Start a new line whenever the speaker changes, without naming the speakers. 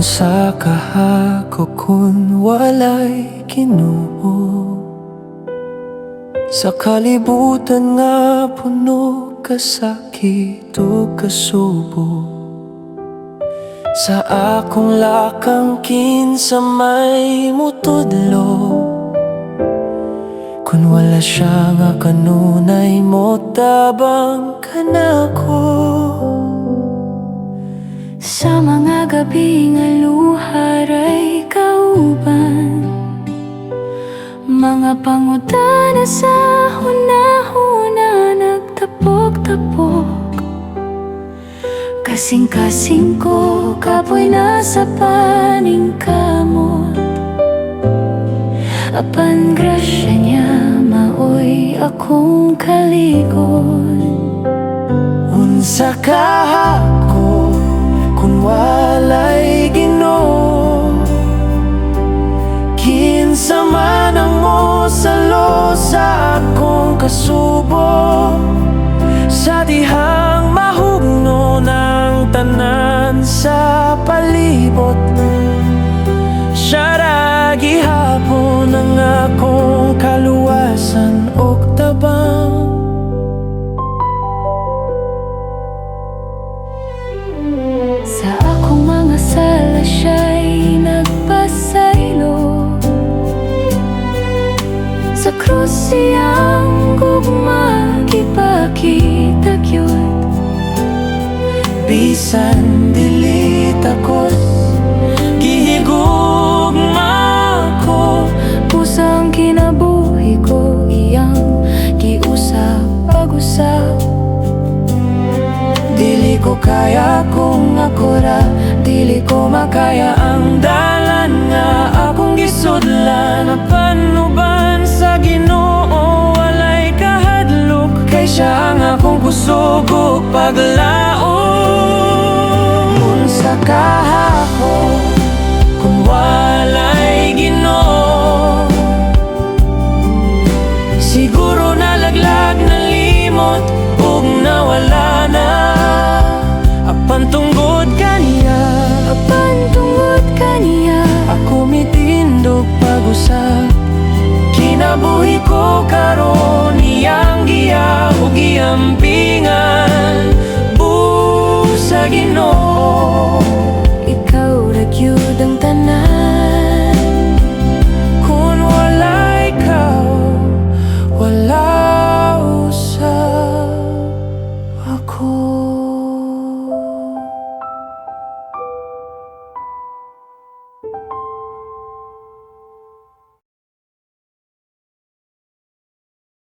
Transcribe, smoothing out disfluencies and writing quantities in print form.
Unsa kahako kun walay Ginoo sa kalibutan nga puno kasakit ug kasubo? Sa akong lakang, kinsa may mutudlo kun wala siya nga kanunay motabang kanako?
Sa mga gabi nga luha ray kauban, mga pangutana sa huna-huna nagtapok-tapok. Kasing-kasing ko kapoy na sa paningkamot, apan grasya niya maoy akong kalig-on.
Unsa kahako kun walay Ginoo? Kinsa man ang mosalo sa akong kasubo sa dihang mahugno ng tanan sa palibot? Siya ra gihapon ang akong kaluwasan ug tabang.
Sa akong mga sala siya'y nagpasaylo. Sa krus iyang gugma gipakita gyud.
Bisan dili takos, gihigugma ko.
Pusang kinabuhi ko iyang giusab pag-usab.
Dili ko kaya kung ako ra. Dili ko makaya ang dalan nga akong gisudlan. Apan uban sa Ginoo walay kahadlok, kay siya ang akong kusog ug paglaom. Unsa kahako kun walay Ginoo? Siguro nalaglag, nalimot ug nawala na. Apan tungod kaniya,
Apan tungod kaniya,
ako mitindog pag-usab. Kinabuhi ko karon iyang giya ug giampingan. Busa Ginoo.